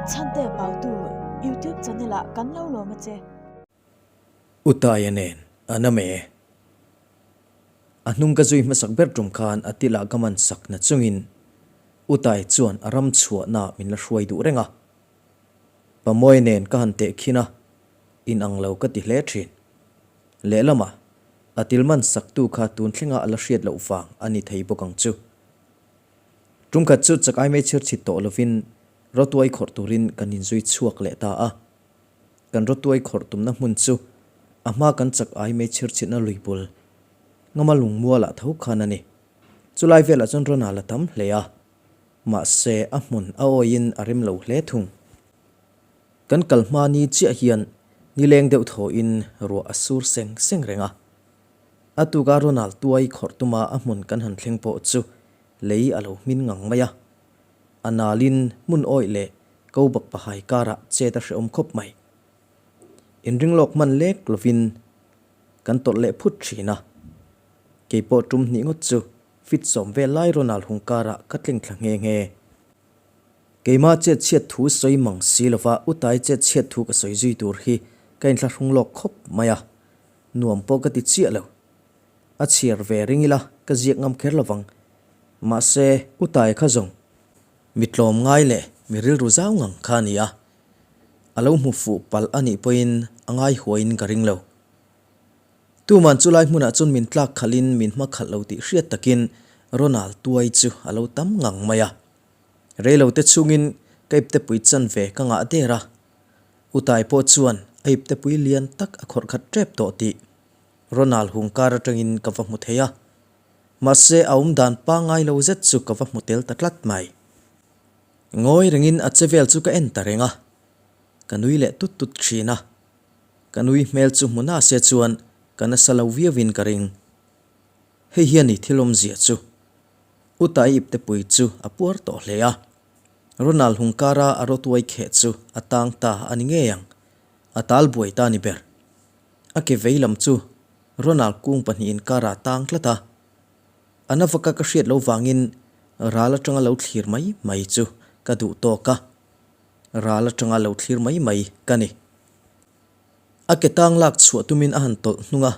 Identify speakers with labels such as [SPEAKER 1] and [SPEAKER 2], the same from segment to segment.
[SPEAKER 1] Chhante Pautu YouTube channel ah kan lo lawm a che.
[SPEAKER 2] Utaia nen a na me. A hnung ka zui hmasak ber tum khan a tilah ka man sak na chungin Utai chuan a ram chhuahna min la hruai duh reng a. Pamawia nen ka han teh khin a, inang lo ka ti hle thin. Lehlamah, a til man saktu kha tun thlenga a la hriat loh vang a ni thei bawk ang chu. Tumkhat chu chak ai mai chhir chhit tawh lovin rawtuai khawrh turin kan inzui chhuak leh ta a. Kan rawtuai khawrh tumna hmun chu a hma kan chak ai mai chhir chhitna lui bul ngama lungmualah tho khan a ni. Chulai velah chuan rawn a la tam hle a, mahse a hmun a awiin a rem lo hle thung. Kan kal hma ni chiah hian nileng deuh thawhin ruah a sur seng seng reng a. A tuka Ronald tuai khawrh tuma a hmun kan han thleng pawh chu lei a lo hmin ngang mai a. A nalin hmun awih leh ko bak pahai karah chet a hrehawm khawp mai. Inringlawk hman lek lovin kan tawlh leh phut thin a. Keipawh tum hnih ngawt chu fit sawm vel lai Ronald hung karah ka tling thla nghe nghe. Keimah chet chhiat thu sawi mang si lova Utai chet chhiat thu ka sawi zui tur hi ka inthlahrung lawk khawp mai a, nuam pawh ka ti chiah lo. A chhiar ve ring ila ka ziak ngam kher lovang. Mahse, Utai kha zawng mi tlawm ngai leh mi rilru zau ngang kha a ni a, a lo hmu fuh palh a nih pawhin a ngai huaiin ka ring lo. Tuman chulai hmunah chuan min tlak khalhin min hma khalh lo tih hriat takin Ronald tuai chu a lo tam ngang mai a. Reilote chhungin ka iptepui chanve ka ngah der a, Utai pawh chuan a iptepui lian tak a khawrh khat tep tawh tih Ronald hung kar atangin ka va hmu thei a. Mahse a awm dan pangngai lo zet chu ka va hmu tel ta tlat mai. Ngawi rengin a che vel chu ka en ta reng a, ka nui leh tut tut thin a. Ka nui hmel chu hmu na se chuan ka nasa lo viauin ka ring. Hei hian i thil awmzia chu. Utai iptepui chu a puar tawh hle a. Ronald Hungkara a rawtuai kheh chu a tang ta a ni ngei ang. A tal buai ta ni ber. A ke vei lam chu Ronald kung pahnihin karah tang tlat a. A na vaka ka hriat lo vangin ral atanga lo thlir mai mai chu ka duh tawk a. Ral atanga lo thlir mai mai ka ni. A ke tang lak chhuah tumin a han tawlh hnung a.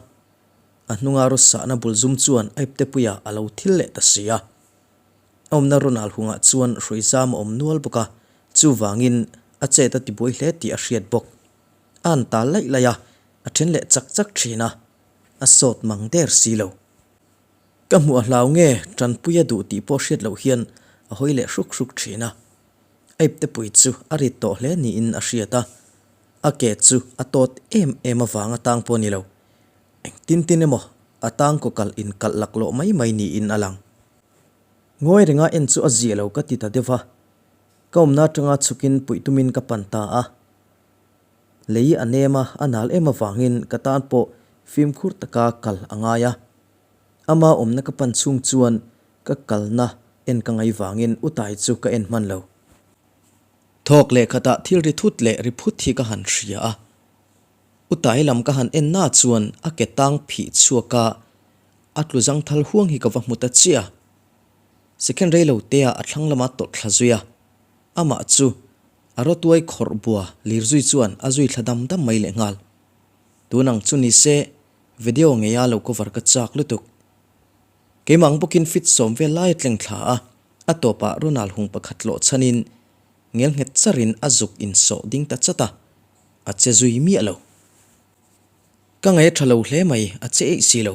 [SPEAKER 2] A hnunga raw sahna bul zum chuan a iptepuia a lo thil leh ta si a. A awmna Ronald hungah chuan hrui zam a awm nual bawk a, chuvangin a chet a tibuai hle tih a hriat bawk. A han tal laih laih a, a then leh chak chak thin a, a sawt mang der si lo. Ka hmuh a hlau nge tanpui a duh tih pawh hriat loh hian a hawi leh hruk hruk thin a. A iptepui chu a rit tawh hle niin a hriat a, a ke chu a tawt em em avang a tang pawh a ni lo. Engtin tin emaw a tang kaw kalh inkalh laklawh mai mai niin a lang. Ngawi renga en chu a zia lo ka ti ta deuh va, ka awmna atanga chhukin puih tumin ka pan ta a. Lei a nem a, a nal em avangin ka tan pawh fimkhur taka kal a ngai a. Ama awmna ka pan chhung chuan ka kalna en ka ngai vangin Utai chu ka en hman lo. Thawk leh khatah thil ri thut leh ri phut hi ka han hria a. Utai lam ka han en na chuan a ke tang phih chhuak a, a tlu zang thal huang hi ka va hmu ta chiah a. Second rei lo te ah a thlang lama tawlh thla zui a, amah chu a rawtuai khawrh bua lir zui chuan a zui thla dam dam mai leh nghal. Tun ang chu ni se video ngei a lo cover ka chak lutuk. Keimah ang bawkin fit sawm vel lai a tleng thla a, a tawpah Ronald hung pakhat lawh chhanin ngel nghet charin a zuk insawh ding ta chat a, a che zui miah lo. Ka ngaih a tha lo hle mai, a che eih si lo.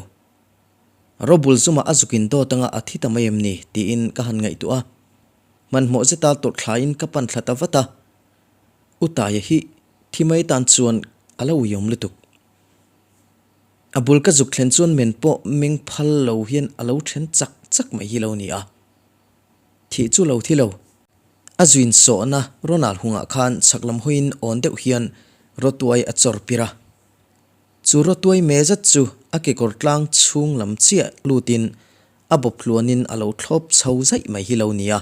[SPEAKER 2] Robul zumah a zuk in dawt anga a thi ta mai em ni tiin ka han ngaihtuah a. Hmanhmawh zeta tawrh thlaiin ka pan thla ta vat a. U Taia hi thi mai tan chuan a lo uiawm lutuk. A bul ka zuk thlen chuan men pawh meng phal lo hian a lo then chak chak mai hi lo ni a. Thih chu lo thi lo. A zuin sawhna Ronald hungah khan chhak lam hawiin awn deuh hian rawtuai a chawr pir a. Chu rawtuai me zet chu a kekawr tlang chhung lam chiah lutin a bawp hluanin a lo thlawp chho zaih mai hi lo nia,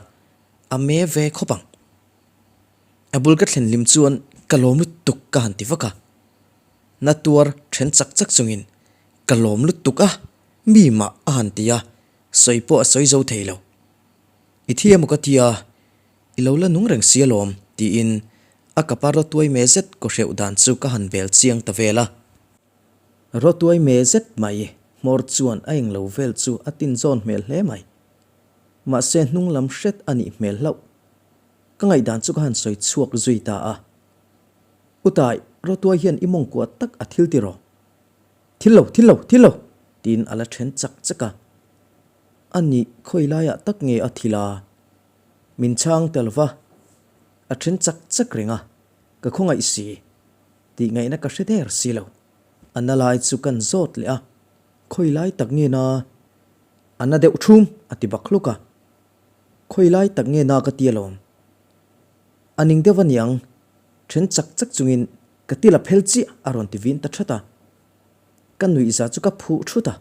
[SPEAKER 2] a me ve khawp ang. A bul ka thlen hlim chuan ka lawm lutuk ka han ti vak a. Na tuar then chak chak chungin ka lawm lutuk a, mi mah a han ti a, sawi pawh a sawi zo thei lo. I thi emaw ka tia, i lo la nung reng si alawm, tiin A kapa rawtuai me zet kaw hreuh dan chu ka han bel chiang ta vel a. Rawtuai me zet mai hmawr chuan a englo vel chu a tin zawn hmel hle mai. Mahse hnung lam hret a nih hmel hlauh. Ka ngaihdan chu ka han sawi chhuak zui ta a. Utai, rawtuai hian i mawngkua tak a thil tiraw? Thil lo, thil lo, thil lo! tiin a la then chak chak a. A nih khawi laiah tak nge a thil a? Min chhang tel va, a then chak chak reng a, ka khawngaih si, tih ngaihna ka hre der si lo. A na lai chu kan zawt leh a, khawi lai tak nge na? A na deuh thum, a ti bak hluk a. Khawi lai tak nge na ka ti alawm? A ning deuh a niang, then chak chak chungin Ka ti la phel chiah a rawn ti vin ta that a. Ka nuihza chu ka phuh thut a.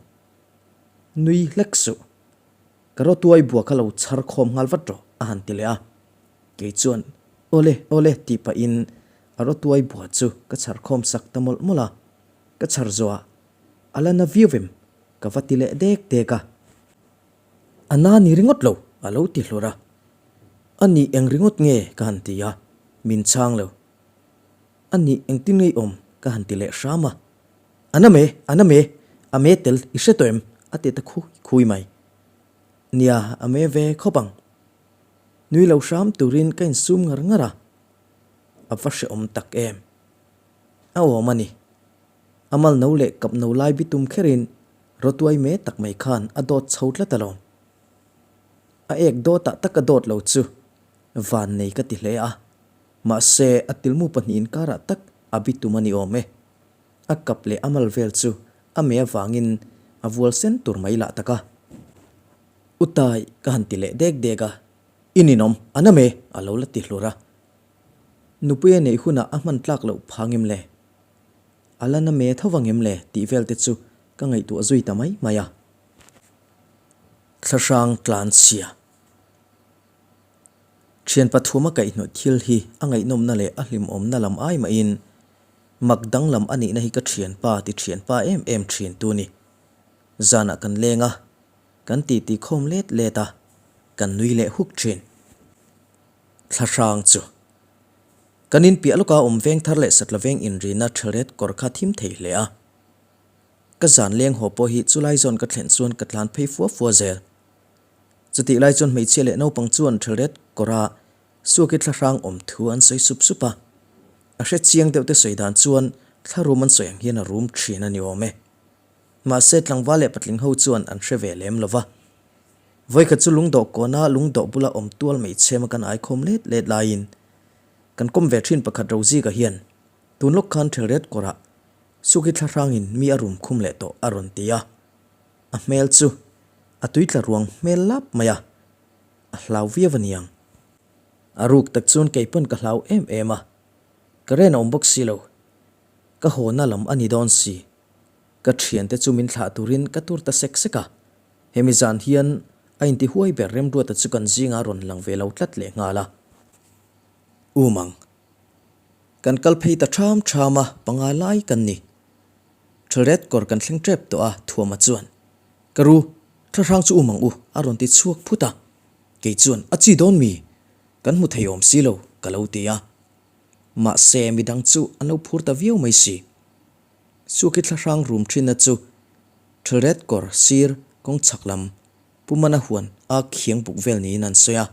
[SPEAKER 2] Nui hlek suh. Ka rawtuai bua kha lo chhar khawm nghal vat rawh a han ti leh a. Kei chuan awle awle tih pahin a rawtuai bua chu ka chhar khawm sak ta mawlh mawlh a. Ka chhar zawh ah a la na viau em ka va ti leh dek dek a. A na ni ringawt lo a lo ti hlur a. A nih eng ringawt nge ka han ti a, min chhang lo. A nih engtin ngei awm ka han ti leh hram a. A na me, a na me, a me tel i hre tawh em? a ti ta khui khui mai. Nia, a me ve khawp ang. Nui lo hram turin ka insum ngar ngar a, a va hrehawm tak em. A awm a ni. A mal no leh kap no lai bitum kherin rawtuai me tak mai khan a dawt chho tlat alawm. A ek dawtah tak a dawt lo chu van nei ka ti hle a. Mahse, a tilmu pahnihin karah tak a bitum a ni awm e. A kap leh a mal vel chu a mei avangin a vual sen tur mai lah tak a. U Tai, ka han ti leh dek dek a, I ninawm, a na me, a lo la ti hlur a. Nupui a neih hunah a hman tlak loh phang em le? A la na me tho vang em le? tih vel te chu ka ngaihtuah zui ta mai mai a. Thlahrang tlan chhia. Thian pathum a kaihhnawih thil hi a ngaihnawmna leh a hlimawmna lam ai mahin mak danglam a nihna hi ka thianpa ti thianpa em em thin tu ni. Zanah kan leng a, kan titi khawm let let a, kan nui leh huk thin. Thlahrang chu. Kan in piah lawka awm veng thar leh satla veng inrina thelret kawr kha thim thei hle a. Ka zan leng haw pawh hi chulai zawn ka thlen chuan ka tlan phei fua fua zel. Chutih lai chuan hmeichhia leh naupang chuan Thelret kawra Suaki thlahrang awm thu an sawi sup sup a. A hre chiang deuh te sawi dan chuan thla rum an sawi ang hian a rum thin a ni awm e. Mahse tlangval leh patling ho chuan an hre ve lem lo va. Vawikhat chu lungdawh kawna lungdawh bula awm tual mai chhema kan aikhawm let let laiin kan kawm ve thin pakhat Rozika hian tun lawk khan Thelret kawrah Suaki thlahrangin mi a rum khum leh tawh a rawn ti a. A hmel chu a tuitla ruang hmel lap mai a, a hlau viau a niang. A ruk tak chuan kei pawn ka hlau em em a, ka ren a awm bawk si lo. Ka hawna lam a ni dawn si. Ka thiante chu min thlah turin ka tur ta sek sek a, hemi zan hian a intihuai ber Remruata chu kan zingah a rawn lang ve lo tlat leh nghal a. Umang. Kan kal phei ta ṭham ṭham a, panga lai kan ni. Thalret kawr kan thleng ṭep tawh a, Thuama chuan, Ka ru, thlahrang chu um ang u, a rawn ti chhuak phut a. Kei chuan, A chi dawn mi? Kan hmu thei awm si lo, ka lo ti a. Mahse, midang chu an lo phur ta viau mai si. Suaki thlahrang rum ṭhinna chu Thalret kawr sir kawng chhak lam Pu Mana huan a khiang buk vel niin an sawi a.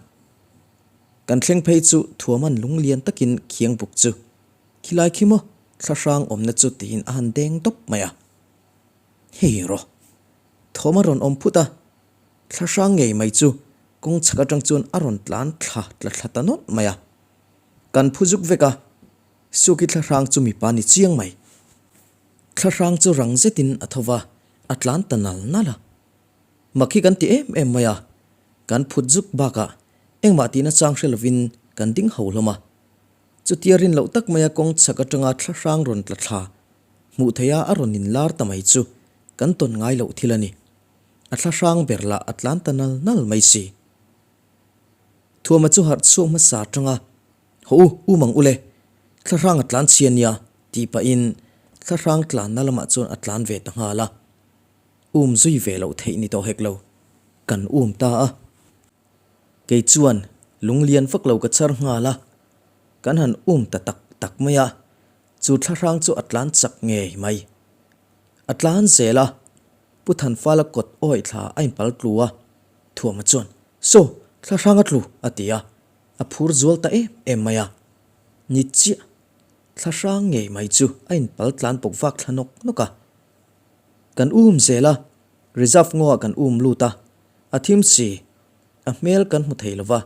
[SPEAKER 2] Kan thleng phei chu Thuama'n lunglian takin khiang buk chu Khilai khi maw? Thlahrang awmna chu tiin a han deng dawp mai a. Hei rawh. Thawm a rawn awm phut a, thlahrang ngei mai chu kawng chhak atang chuan a rawn tlan thla tla thla ta nawlh mai a. Kan phu zuk vek a, Suki thlahrang chu mipa ni chiang mai. Thlahrang chu rang zetin a tho va, a tlan ta nal nal a. Mak hi kan ti em em mai a, kan phut zuk bakah engmah tihna chang hre lovin kan ding ho hlawm a. Chutia rin loh tak maia kawng chhak atanga thlahrang rawn tla thla hmuh theiha a rawn inlar ta mai chu kan tawn ngai loh thil a ni. A thlahrang ber lah a tlan ta nal nal mai si. Thuama chu harh chhuak hmasa atanga, Haw u, u mang ule, thlahrang a tlan chhia nia, tih pahin thlahrang tlanna lamah chuan a tlan ve ta nghal a. Um zui ve loh theih ni tawh hek lo, kan um ta a. Kei chuan lung lian vak lo ka chhar nghal a. Kan han um ta tak tak mai a, chu thlahrang chu a tlan chak ngei mai. A tlan zel a, Pu Thanfala kawt awih thla a inpal tlu a, Thuama chuan, Saw, thlahrang a tlu, a ti a, a phur zual ta em em mai a. Ni chiah, thlahrang ngei mai chu a inpal tlan bawk vak thla nawk nawk a. Kan um zel a, reserve ngaw ah kan um lut a, a thim si, a hmel kan hmu thei lo va,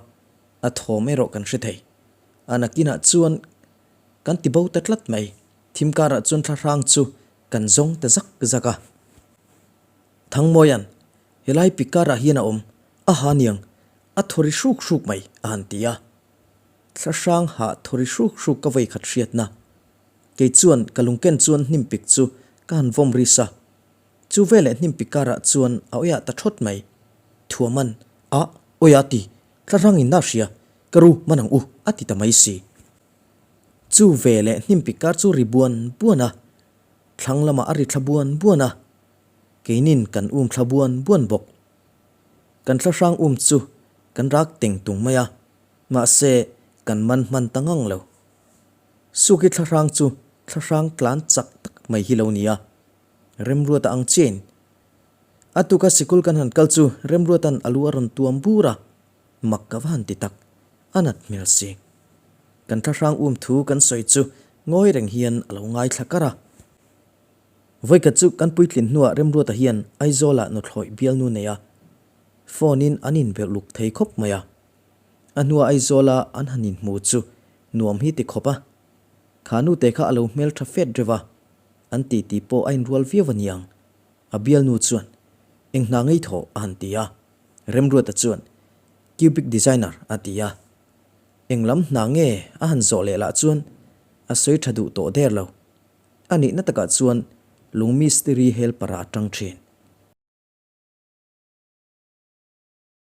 [SPEAKER 2] a thawm erawh kan hre thei. A nakinah chuan kan ti bo ta tlat mai, thim karah chuan thlahrang chu kan zawng ta zak zak a. Thangmawia'n, Helai pikarah hian a awm, a ha niang, a thaw ri hruk hruk mai, a han ti a. Thlahrang hah thaw ri hruk hruk ka vawikhat hriatna. Kei chuan ka lungken chuan hnim pik chu ka han vawm ris a. Chu veleh hnim pik karah chuan a awiah ta thawt mai. Thuaman, A, awiah ti, thlahrang in na hria, ka ru man ang u, a ti ta mai si. Chu veleh hnim pik kar chu ri buan buan a, thlang lamah a ri thla buan buan a, keinin kan um thla buan buan bawk. Kan thlahrang um chu kan rak teng tung mai a, mahse kan man hman ta ngang lo. Suki thlahrang chu thlahrang tlan chak tak mai hi lo ni a, Remruata ang chiahin. A tuka sikul kan han kal chu Remruata'n a lu a rawn tuam bur a, mak ka va han ti tak, a nat hmel si. Kan thlahrang um thu kan sawi chu ngawi reng hian a lo ngaithla kar a. Vawikhat chu kan puitlin hnuah Remruata hian Aizawlah nuthlawih bialnu nei a, phone in an inbelh luk thei khawp mai a. A hnua Aizawla an han inhmu chu nuam hi ti khawp a. Kha nute kha a lo hmel tha fet reuh a, an ti tih pawh a inrual viau a niang. A bialnu chuan, Eng hna ngei thaw? a han ti a. Remruata chuan, Cubic designer a ti a. Eng lam hna nge a han zawh leh lah chuan a sawi tha duh tawh der lo. A nihna takah chuan lung mistiri helper ah a tang thin.